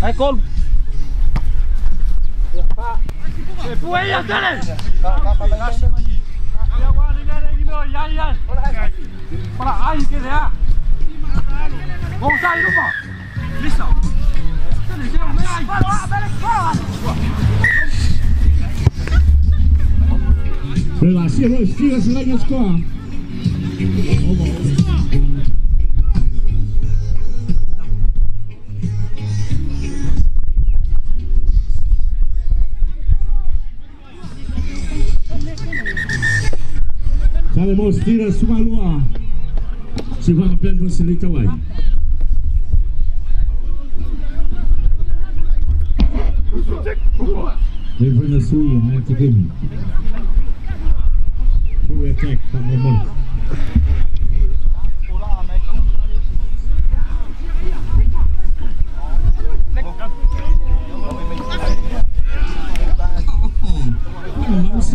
Ai col. Tira Sumalua, se vai a você leite vai. Ele foi na sua, né? Que tem. Foi attack, tá bom.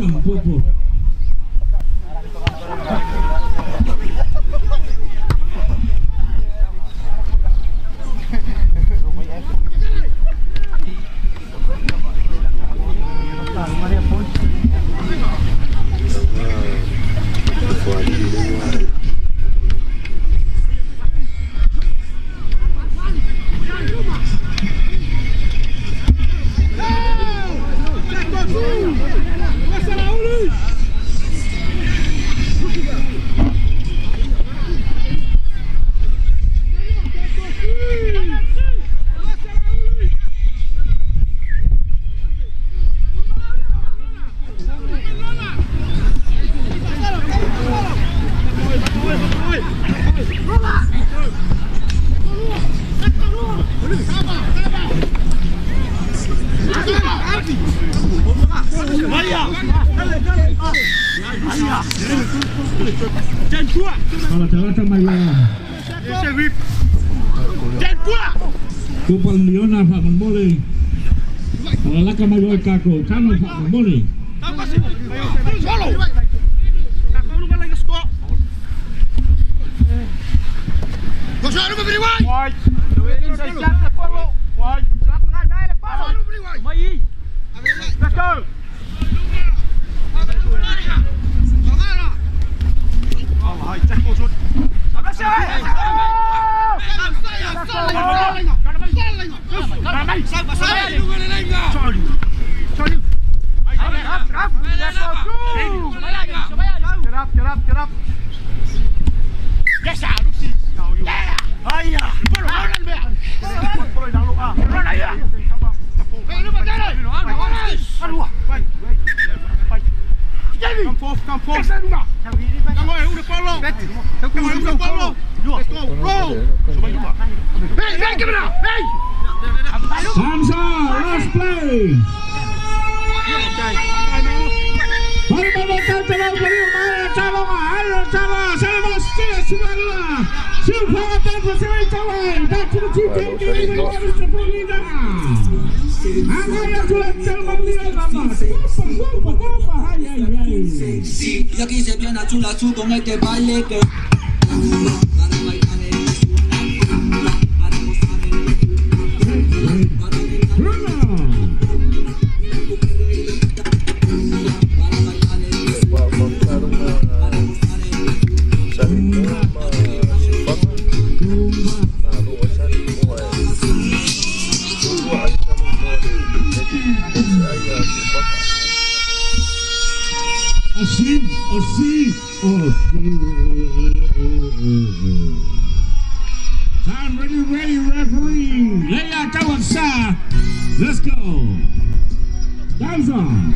Não, pouco. Y aquí se viene azul azul con este baile que Time ready, ready, referee. Leia Kawansa. Let's go. Time's on.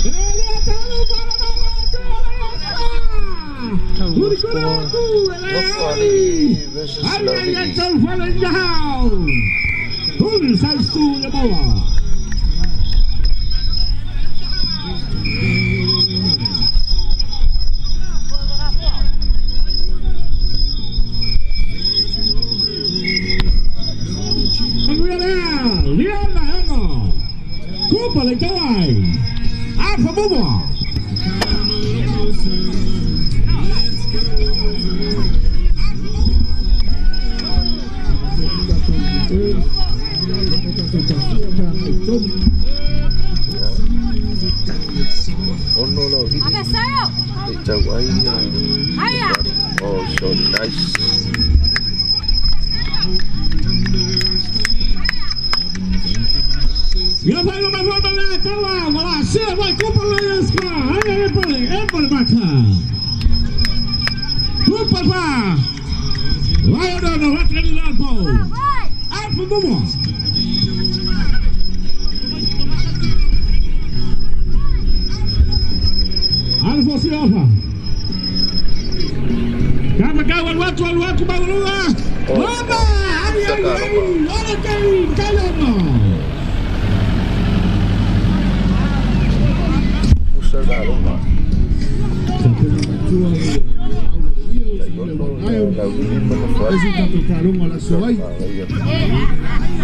Ele Sai su le bola. Kupa le tawai. Alfa Bubua. Oh, so nice. Ya vai uma volta lá, tá lá, se vai culpa lá, aí, bata. Culpa lá. Vai, dona, vai treinar, pô. Alfa Bubua. Alfa Silva. Kama kawan watu watu baru. Oba, ai ai ai, ora kai, kai no.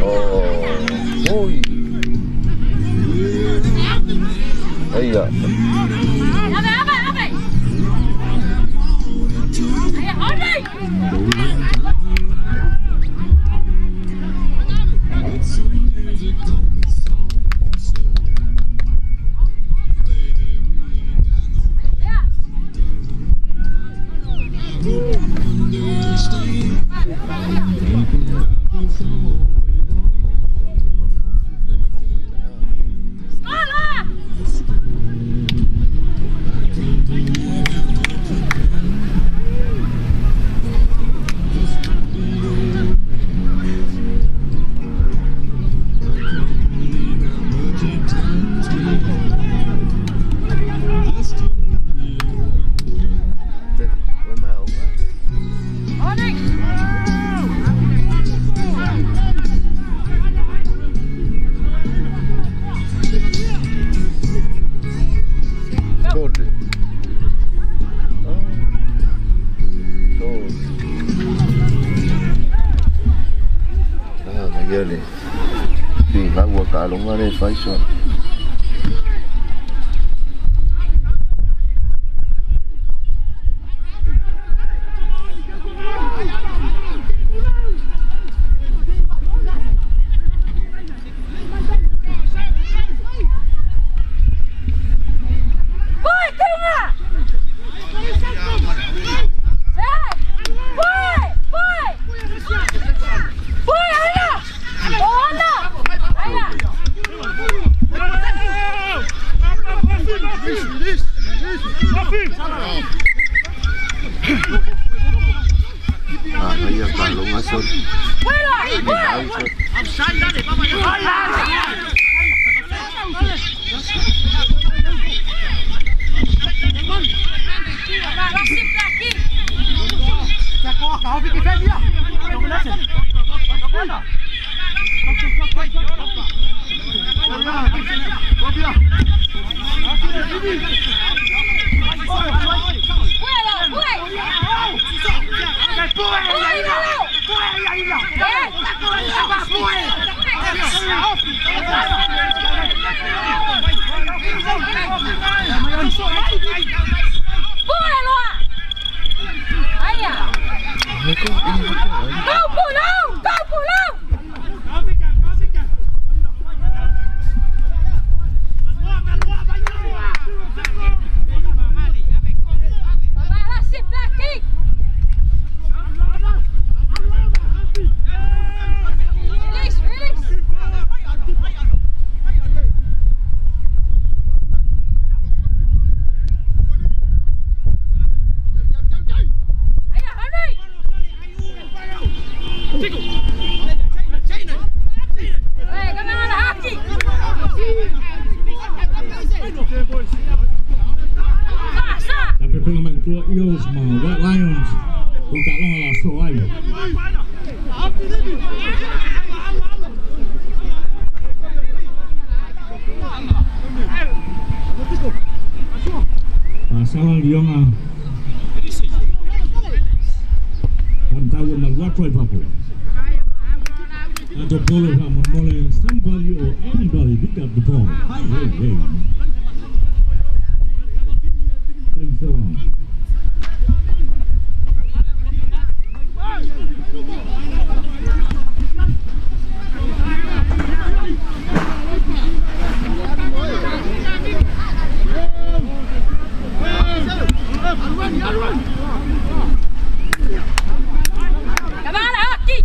Oh, oi. Aí, The ball is somebody or anybody pick up the ball. Hi, hey, hey. Thanks so on. Come on, Hockey!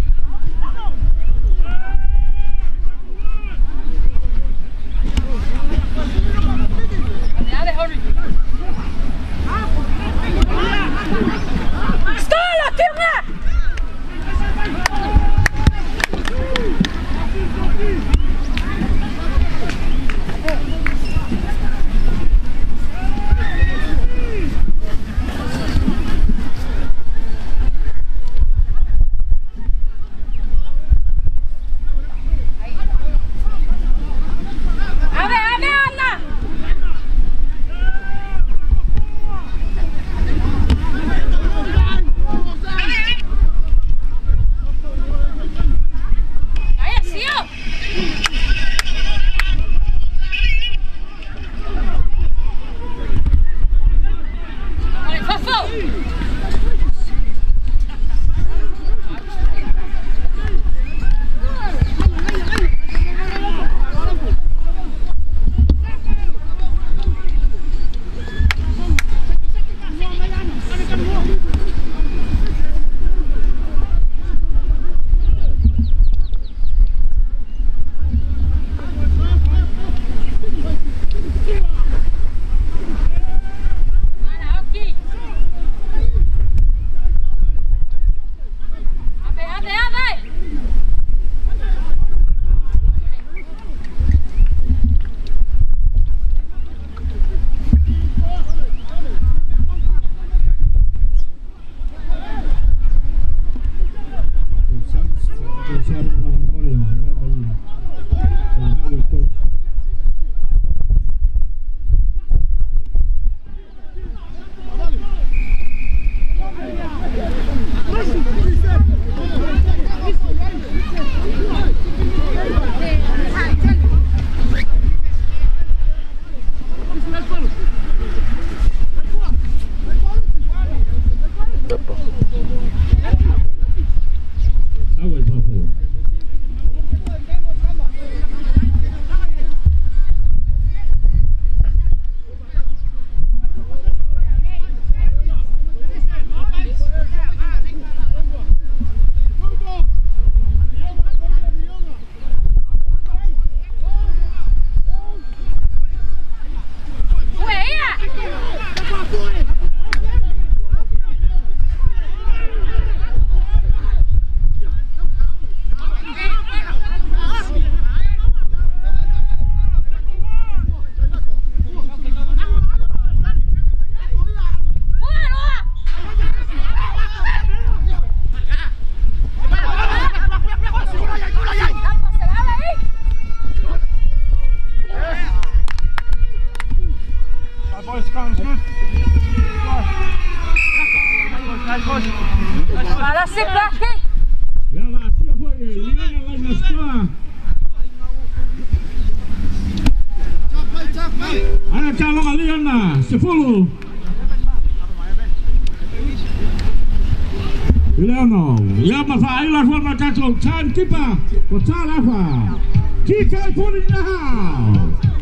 Timekeeper, Watalafa, Kika put in the house.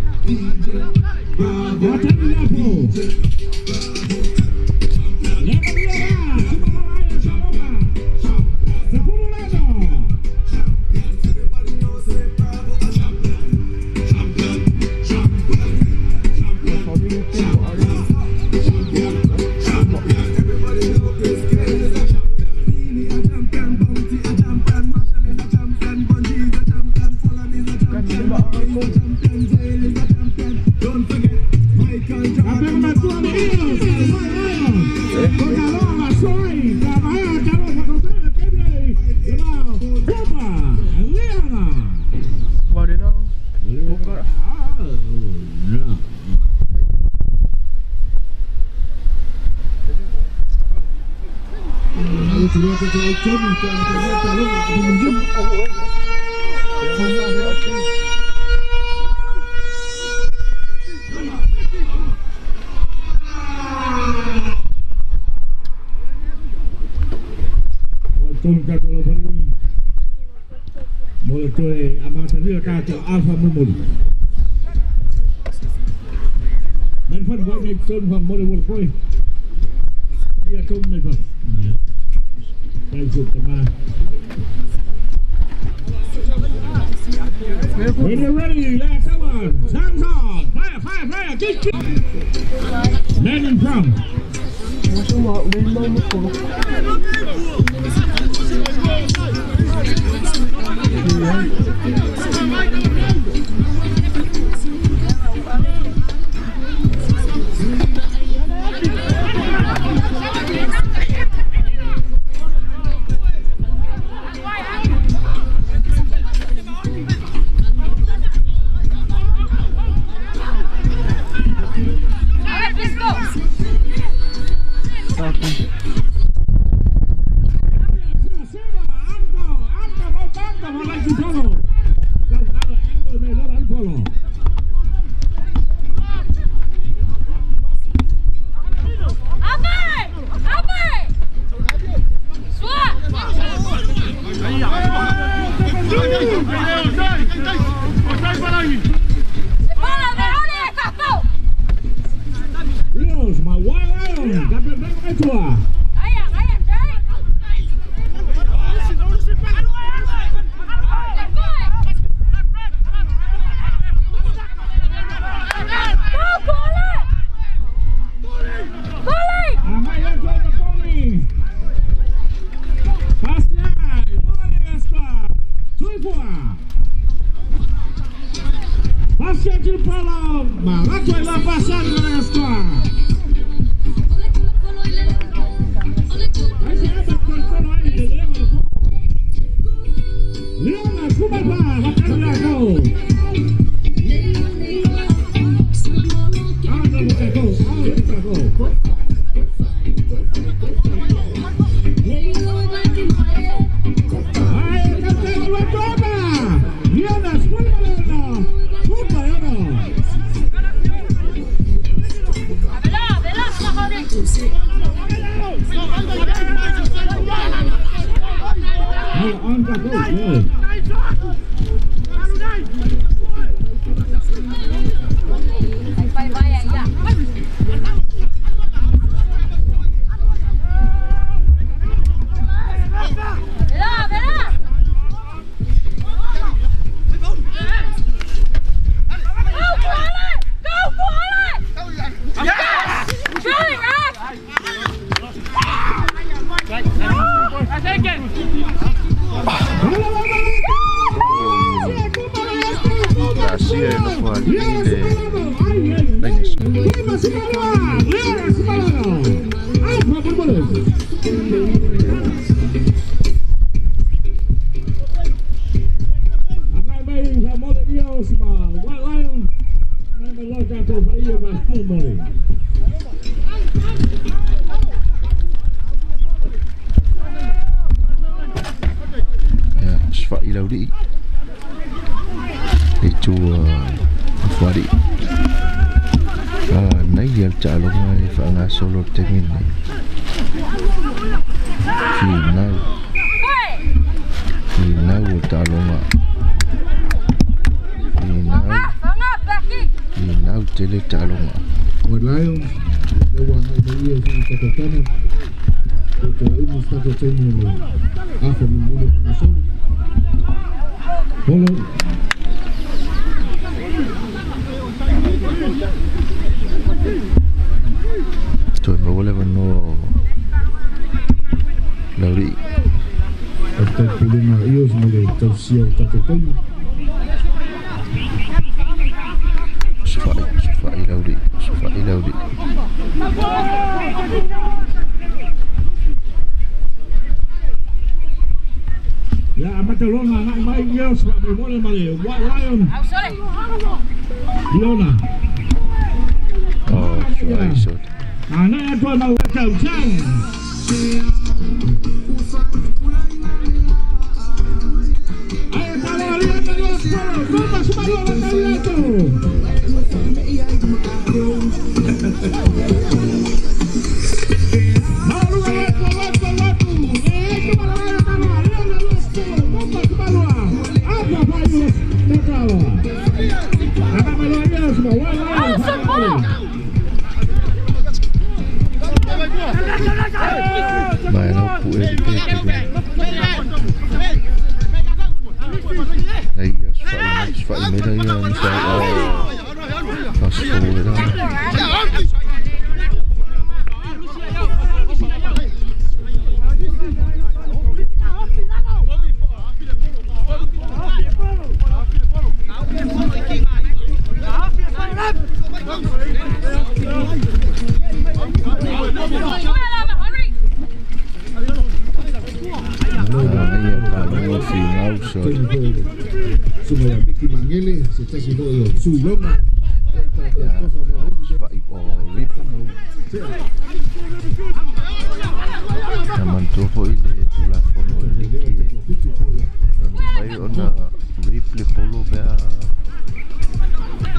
When you're ready, let's go on. Hands on. Fire, fire, fire. Get you. Men in front. Solo termine. Final. Final talonga. Final. Final tele talonga. Lion, lewa ngai mai e fi tatotana. O te umu tatotene le afa mumule solo. Polo. Toe maua le avanoa o Laulii. O te taipulina ia ma le tausia o tatou taimi. Sofa'i, sofa'i Laulii, sofa'i Laulii. Ia amata loga agai mai ia o faamolemole ma le White Lion. Leona. Oh, sofa'i sole. Ana tua mau tau tau.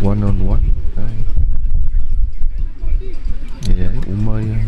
One on one. Yeah, umaya.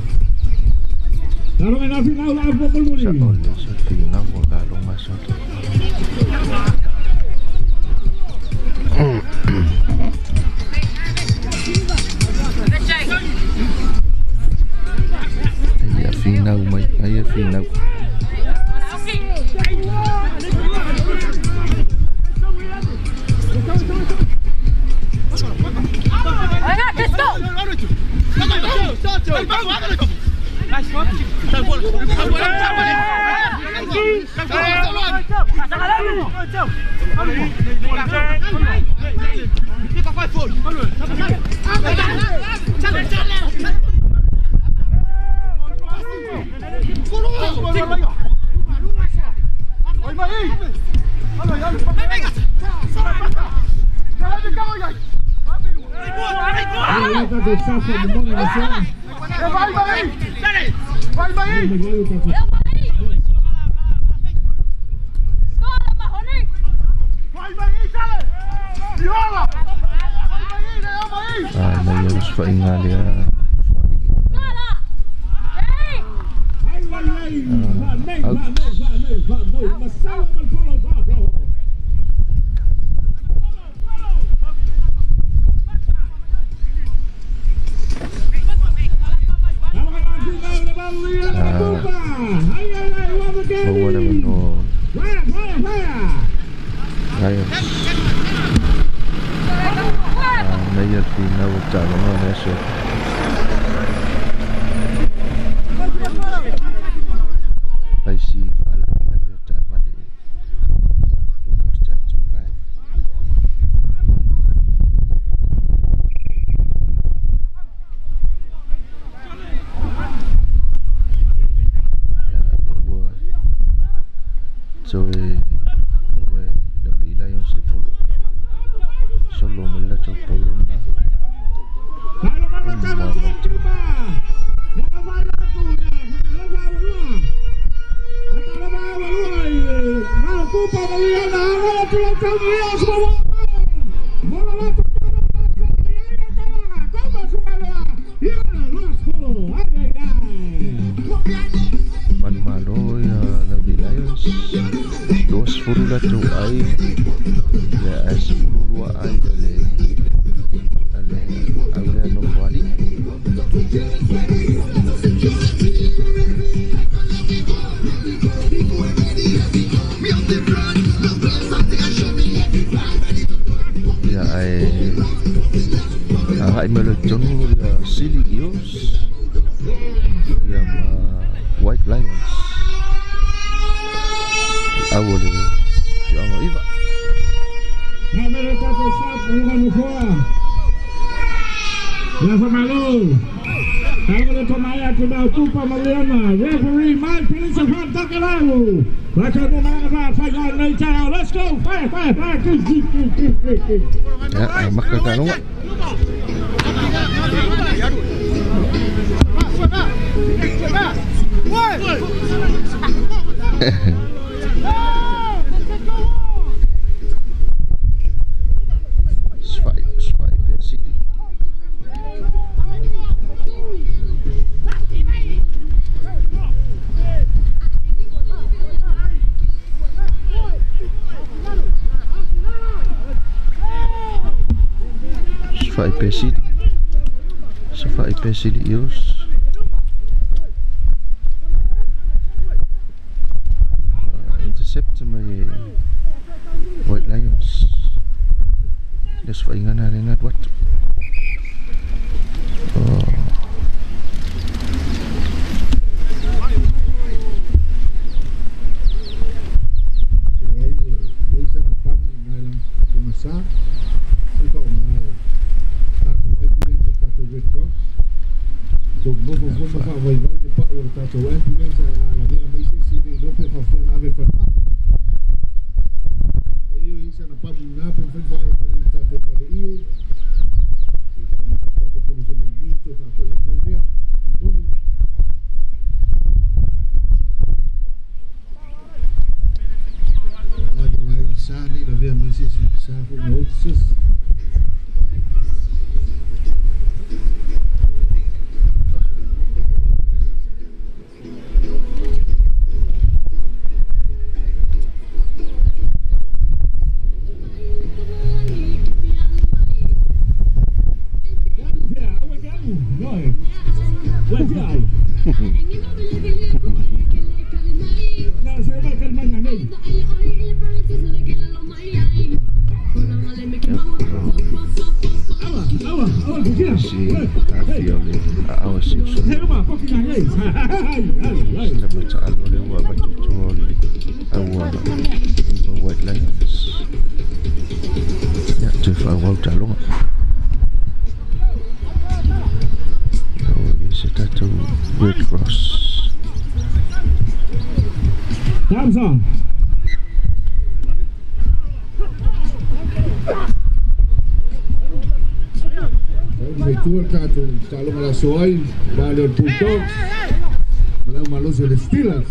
White Lions. Let's go! Fire, fire, fire! Ya, makakano. Safa'i Pesili Eels. Intercept mai White Lions. Le safa'iga na lena alu atu. White Lions. Ya, tu fa talonga. Se Red Cross. Time's on. Steelers.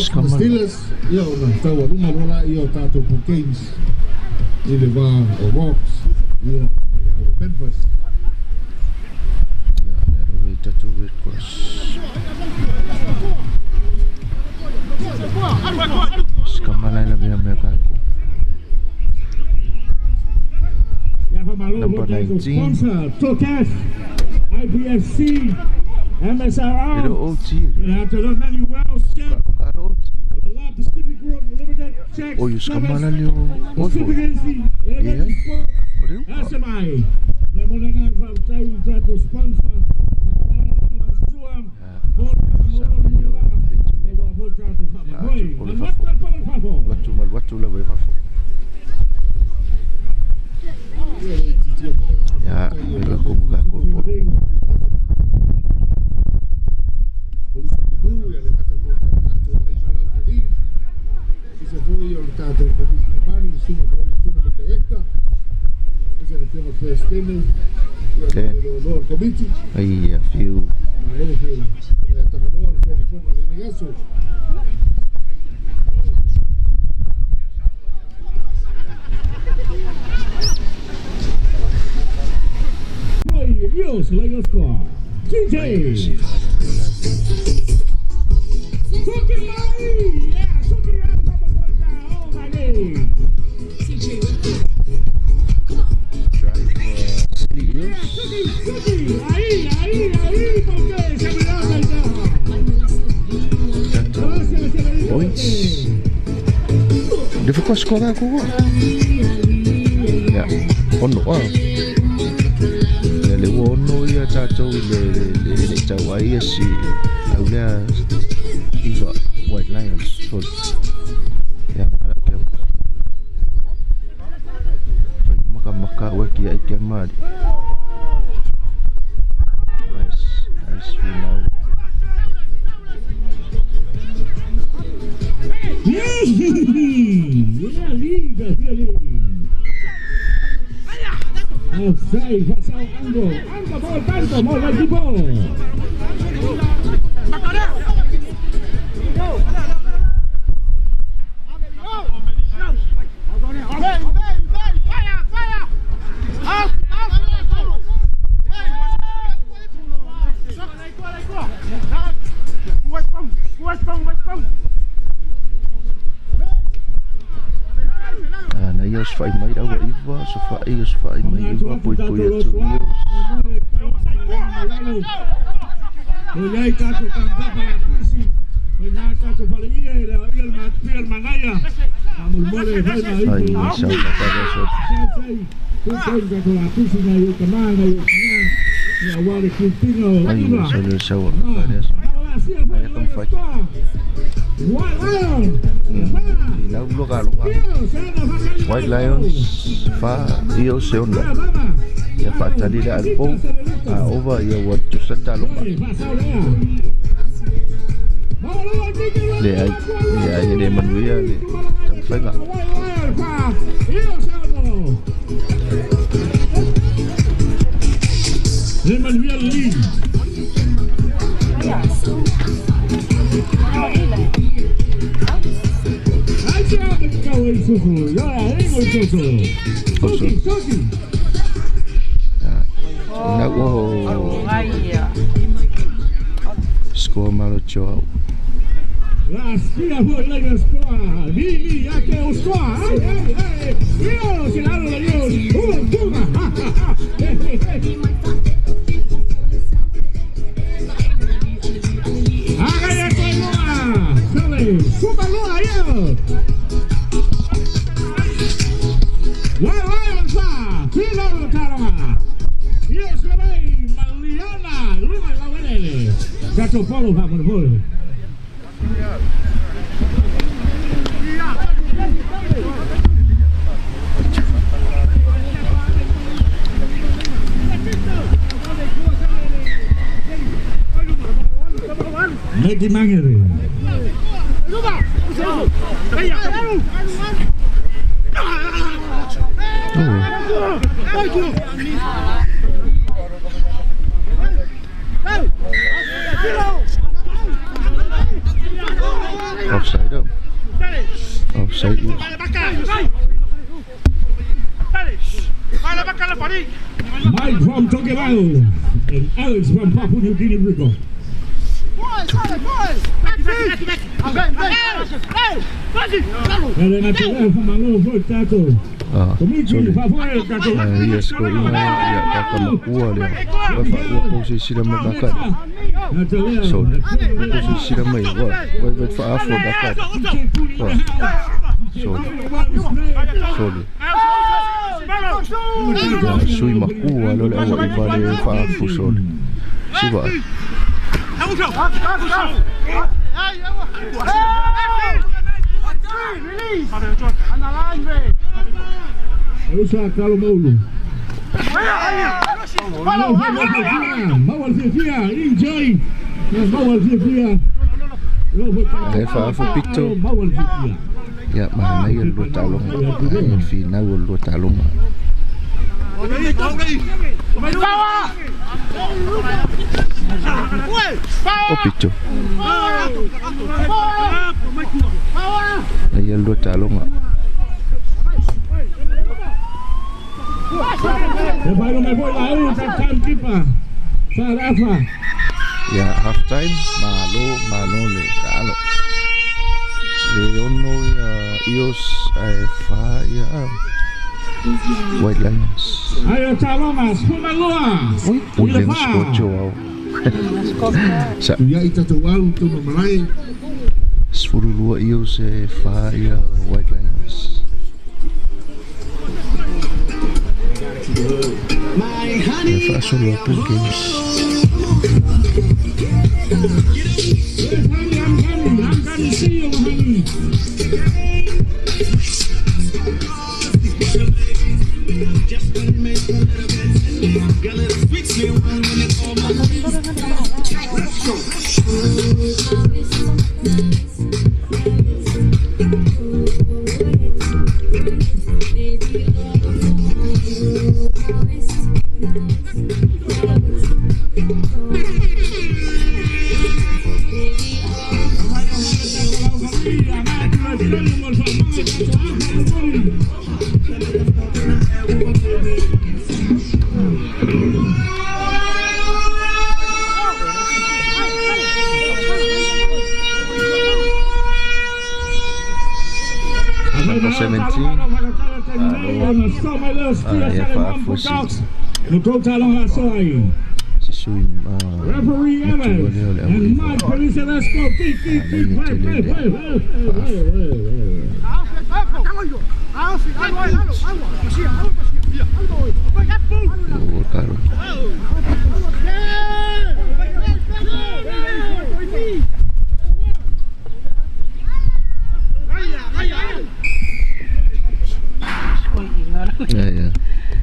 Steelers, ia ona taualuga lola ia o tatou Games i le va o Rocks ia ma le Aua Panthers. Ia le alo i tatou Red Cross. Sikamala ila mea mea kako. Number 19. Sponsor, Tokesh, IPSC, MSRR, O Yuskamala leo Pacific Agency, SMI. Ya, mela kumu kako. Ai, fiu. DJ. Drive. ko score ko. Ya, ono a. Ya le ono ia tātou i le tau ai si au lea iwa White Lions. Ya, mara ke. Fai maka maka wa ki ai te mari. Nice, nice final. Offside, pasao Ango. Ango, ball, tanto, ball, equipo. Na ia os fai mai rau iwa, so fai os fai mai iwa, pui pui atu ia. Olhai tato kantapa la pisi, olhai tato faleia, ia el matpia el manaya. Amulmole fai mai. Ai, sau kata so. Sai, tu tato la pisi na yo kamana yo ya wale kultino. Ai, sau sau kata so. Ai kam fai. White Lions fa io se onda. Ia faatali le alupou a ova ia ua tusa taloga. Le ai le ai le manuia le taumafaiga. Le manuia li. Na ua score malo choau. La sfida por la score. Lili ya que score. Ay ay ay. Dios, el aro de Dios. Uno, toma. Hágale con Loa. Sale. Suba Loa ya. Tato Polo va por gol. Meki Mangere. Offside up. Offside. Mike from Tokelau and Alex from Papua New Guinea Rico. Yes, ko ina ia kakamakua lea. Ua faua pou sisila mai kakari. So, pou sisila mai, ua wai faafua kakari. So, sole. Ia sui makua lo le aua i vale faafu sole. Siva. Usa Carlos Moulo. Le faafu pito. Ia mahanai o lua taaloga. Ai finau o lua taaloga. O pito. Ai lua taaloga. Ia half time malo malo le taalo. Le ono ia ios ae fa ia White Lions. Ayo Taloma, Skumaloa. Ui, ui le skocho au. Sa. Ia i tatou au tonu malai. 12 ios e fa ia White Lions. Ia faasolo atu le games. Yes, honey, I'm coming. I'm coming to see you, honey. Number 17. Ia faafosi. Se sui Referee matua Evans lea o le and auiva. Mike Felice, big, big, big, Maiga play, tele play, le play, play, play, play, play. O karo. Ia ia.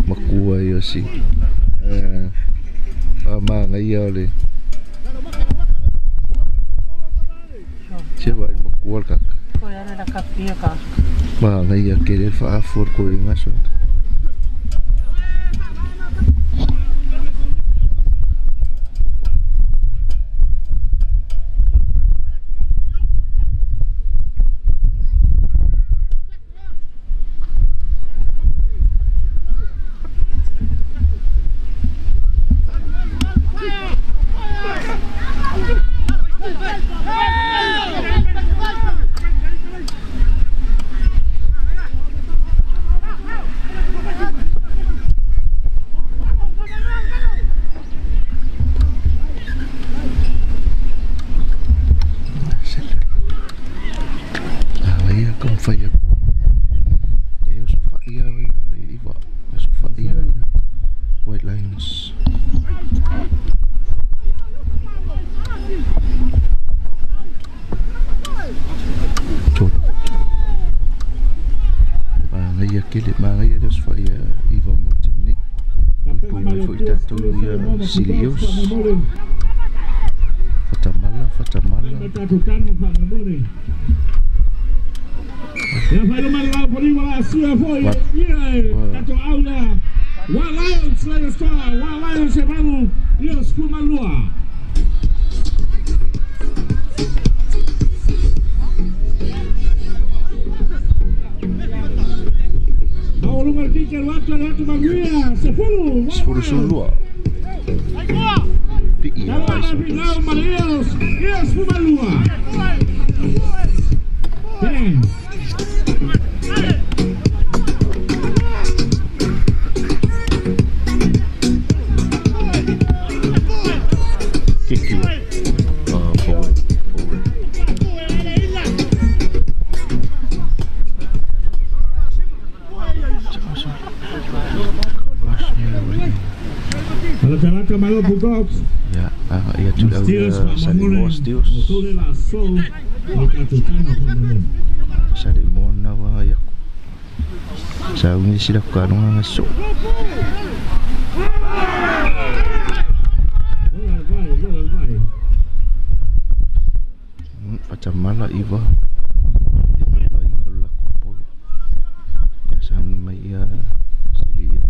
Makua ia si. Faamagaia o le sia vaai makua le kaka. Magaia kele le faafu o le koiga aso. Ia taumafai atu. Ia osofai ia iva. Osofai ia White Lions. Magaia kele, magaia le osofai ia iva mo le taimi nei. Puipui mai foi tatou ia Silios. Fatamala, fatamala. Ia fai luma le lau la sia foi. Ia e tatou au lea. Wa Lions le star, Wa Lions e valu, ia 12. Maua le kike le atu manuia, 10. 12. Pii ia Tala ai la sa. final Marios, ia 12. 10. Kiki. Forward, forward. Talata malo Bulldogs. Ia, ia tu au Steelers ia Samoa faamamole. Steelers. O tole la so. O tatou tano faamamole. Samoa na wa ia. Sa ungi sila ku kalonga ngaso. Lola vai, lola vai. Fatamala iva. Ia inga la kopolo. Ia sa ungi mai ia sili ia.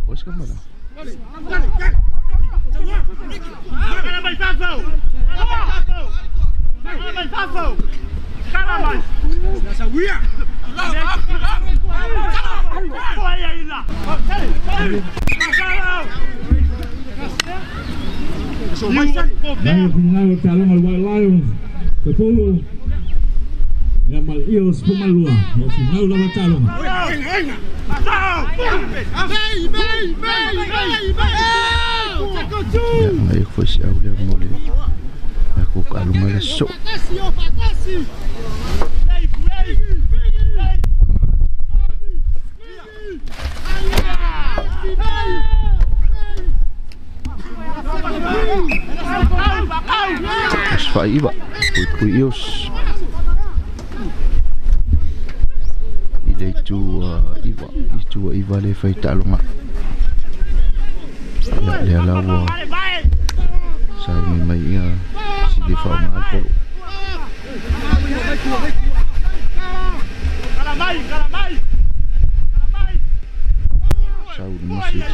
Ois ka mana? Mai final o talonga le White Lions. 10. Ia mal ia 12. Ia final lava talonga. Ia ngai foi si au lea mo le takou taaloga le aso. Aso faaiva puipui Eels i le itu iva, itu iva le fai taaloga. Ia lea la ua sauni mai ia sili faaaoga le polo. Sauni ma sili.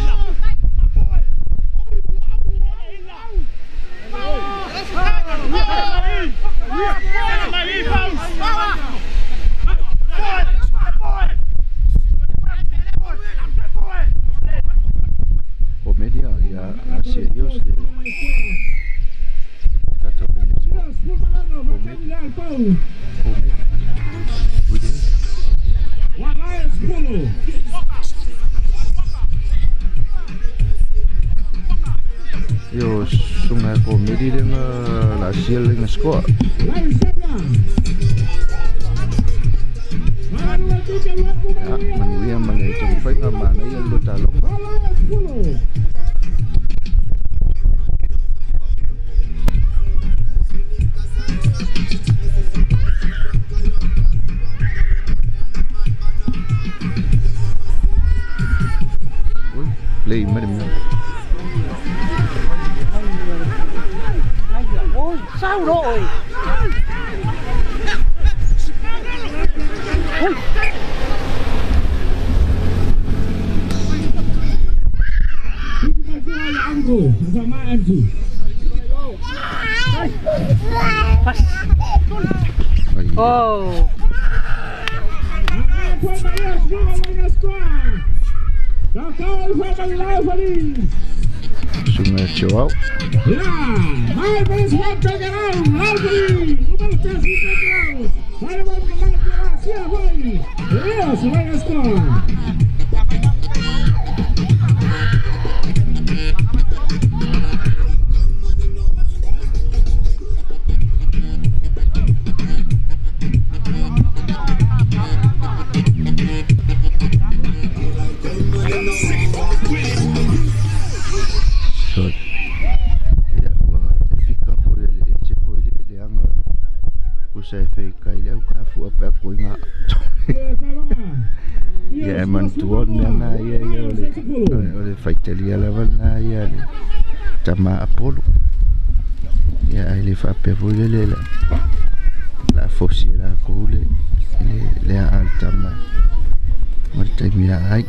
Comedia ia la Eels le tatou Yo sungai komedi dengan la sial dengan skor. Ya, manuia mana itu fai mana yang lu talong. Oi, play mana ni? Sao rồi? Oh. Sungai Joao. Ia e manatua le mea na ia ia o le faitalia lava lena ia le tama Apollo. Ia ai le faapea foi lele la fosi e lakou le aa le tama ma le taimi a ai.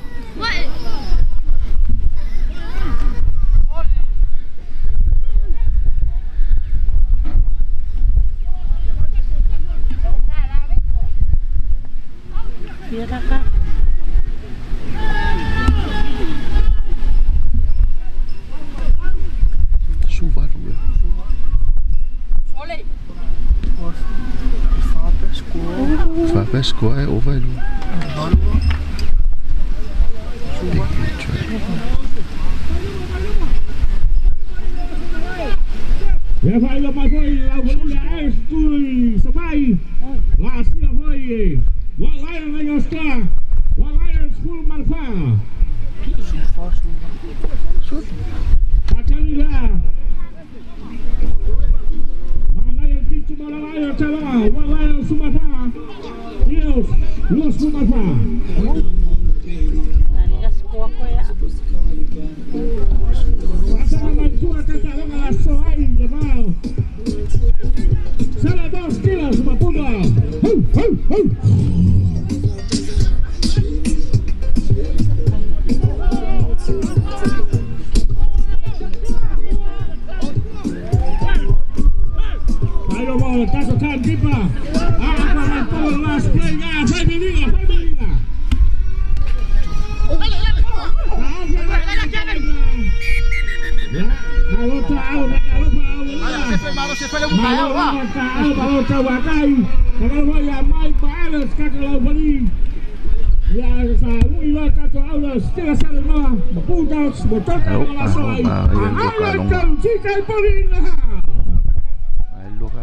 Square over.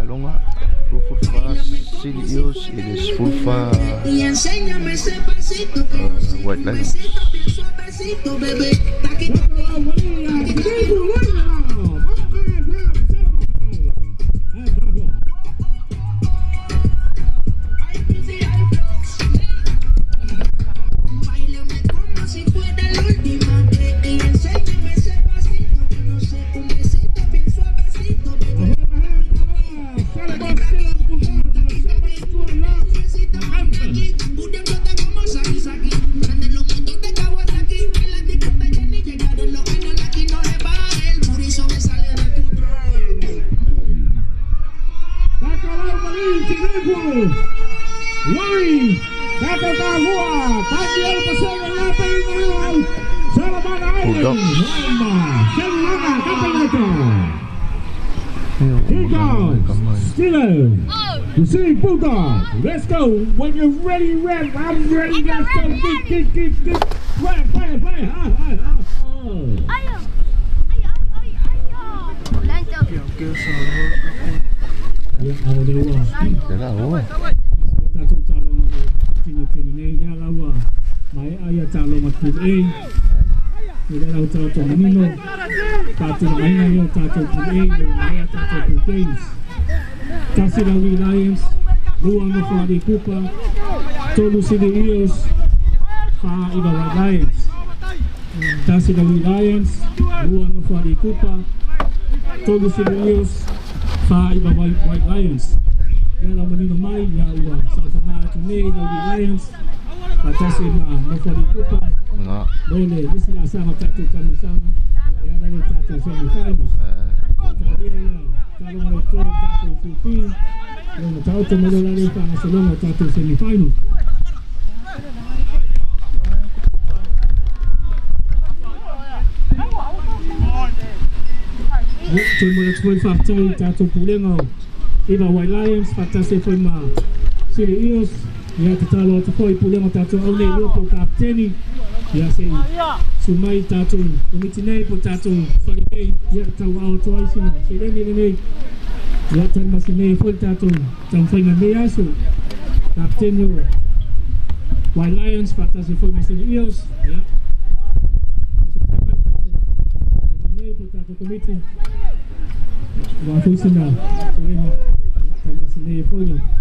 taaloga 24 Sili Eels i le 14 White Lions. Bulldogs, let's go. When you're ready, Red, I'm ready. Let's go. Get, get, get. Play, play, play. Ha, ha, ha. Lions, Lua no Whare Kupa, Tolu Sili Eels, Wha Iwa White Lions. Tasi Lawi Lions, Lua no Whare Kupa, Tolu Sili Eels, Wha Iwa White Lions. Ia lau manino mai, ia ua saofanga atu nei Lawi Lions, Patasi ma no Whare Kupa, Lole, isi la sanga tātou kamisanga, ia ala le tātou semi-finals. Tāria ia, tālonga le tō tātou kupi, Lona tauto malo lale whangasolonga tātou semi-finals. Toi mo le toi whātau tātou pulenga o Iwa White Lions, whātase foi ma Sili Eels, ia te tālo atu foi pulenga tātou au nei lua po kapteni, ia se sumai tātou komiti nei po tātou whare nei, ia tau ao atu ai sina, se leni nei. Ia tau masi nei foi tātou tau whainga nei aso. Kapteni o White Lions, whātase foi ma Sili Eels, ia. Aso tai mai tātou nei po tātou komiti. Wa foi sina, se leni, tau masi nei foi.